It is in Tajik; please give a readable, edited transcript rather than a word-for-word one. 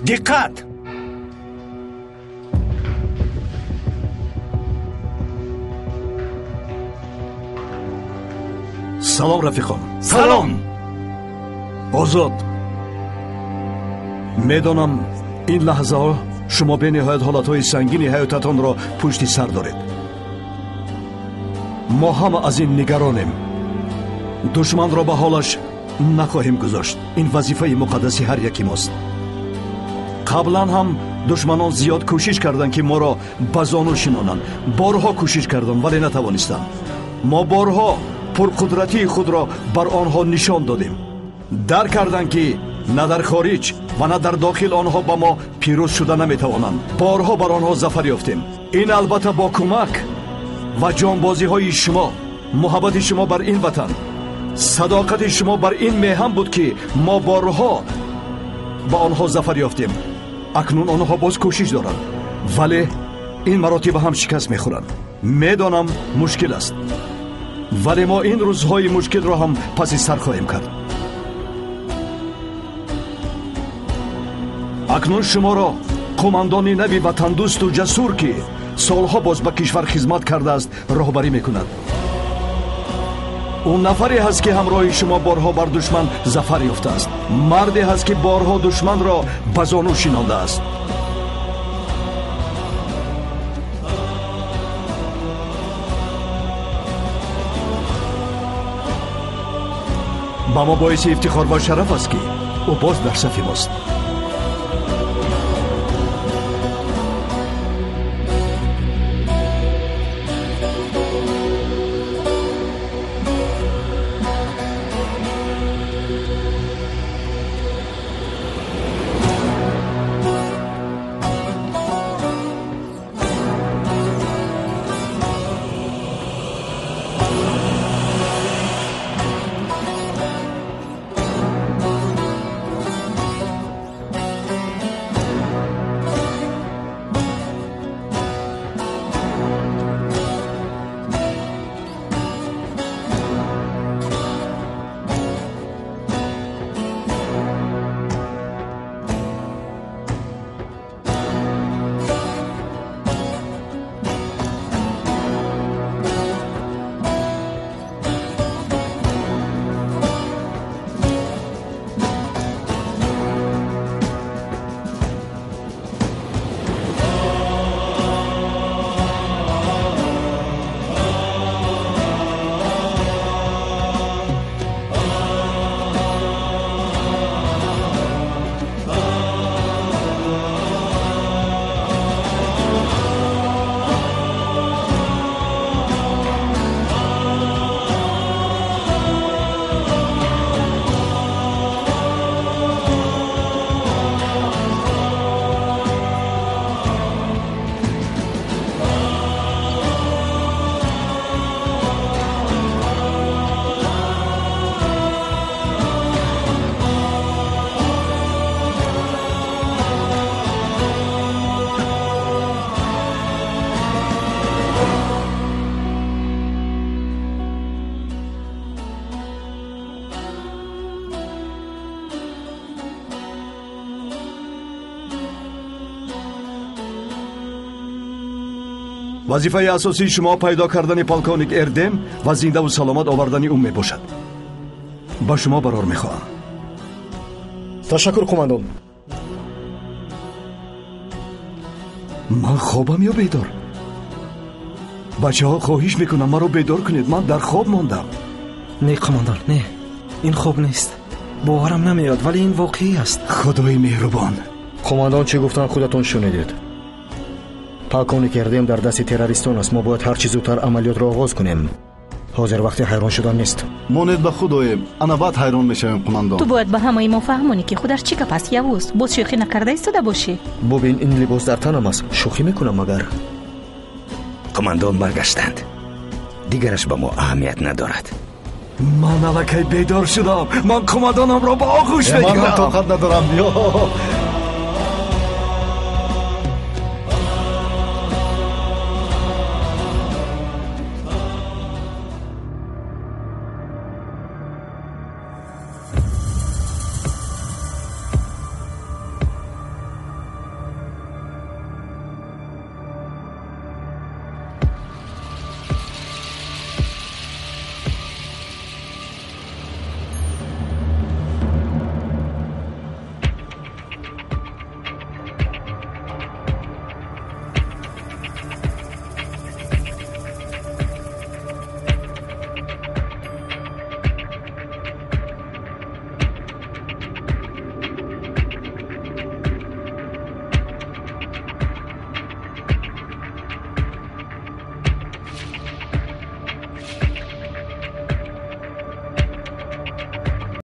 Диққат! Салом, рафиқон. Салом. Озод. Медонам, ин лаҳзаҳо шумо бениҳоят ҳолатҳои сангини ҳаётатонро пушти сар доред. Мо ҳама аз ин нигаронем. Душманро ба ҳолаш нахоҳем гузошт. Ин вазифаи муқаддаси ҳар яки мост. Қаблан ҳам душманон зиёд кӯшиш карданд, ки моро ба зону шинонанд. Борҳо кӯшиш карданд, вале натавонистанд. Мо борҳо пурқудратии худро бар онҳо нишон додем. Дарк карданд, ки на дар хориҷ ва на дар дохил онҳо ба мо пирӯз шуда наметавонанд. Борҳо бар онҳо зафар ёфтем. Ин албатта бо кӯмак ва ҷонбозиҳои шумо, муҳаббати шумо бар ин ватан, садоқати шумо бар ин меҳан буд, ки мо борҳо ба онҳо зафар ёфтем. Акнун онҳо боз кӯшиш доранд, вале ин маротиба ҳам шикаст мехӯранд. Медонам, мушкил аст, вале мо ин рӯзҳои мушкилро ҳам паси сар хоҳем кард. Акнун шуморо қумандони нави ватандӯсту ҷасур, ки солҳо боз ба кишвар хизмат кардааст, роҳбарӣ мекунад. Ӯ нафаре ҳаст, ки ҳамроҳи шумо борҳо бар душман зафар ёфтааст. Марде ҳаст, ки борҳо душманро ба зону шинондааст. Ба мо боиси ифтихор ва шараф аст, ки ӯ боз дар сафи мост. Вазифаи асосии шумо пайдо кардани полковник Эрдем ва зиндаву саломат овардани ӯ мебошад. Ба шумо барор мехоҳам. Ташаккур, қумандон. Ман хобам ё бедор? Бачаҳо, хоҳиш мекунам, маро бедор кунед, ман дар хоб мондам. Не, қумандон, не, ин хоб нест. Боварам намеояд, вале ин воқеӣ аст. Худои меҳрубон. Қумандон чӣ гуфтанд, худатон шунидед. Полковник Эрдем дар дасти террористон аст. Мо бояд ҳарчи зудтар амалиётро оғоз кунем. Ҳозир вақти ҳайрон шудан нест. Монед ба худ оем, ана баъд ҳайрон мешавем, қумандон. Ту бояд ба ҳамаи мо фаҳмонӣ, ки худаш чӣ гап аст, Явуз. Боз шӯхӣ накарда истода бошӣ. Бубин, ин либос дар танам аст. Шӯхӣ мекунам магар? Қумандон баргаштанд. Дигараш ба мо аҳамият надорад. Ман аллакай бедор шудам. Ман қумандонамро ба оғӯш Ман мегирам. тоқат надорам. Ё.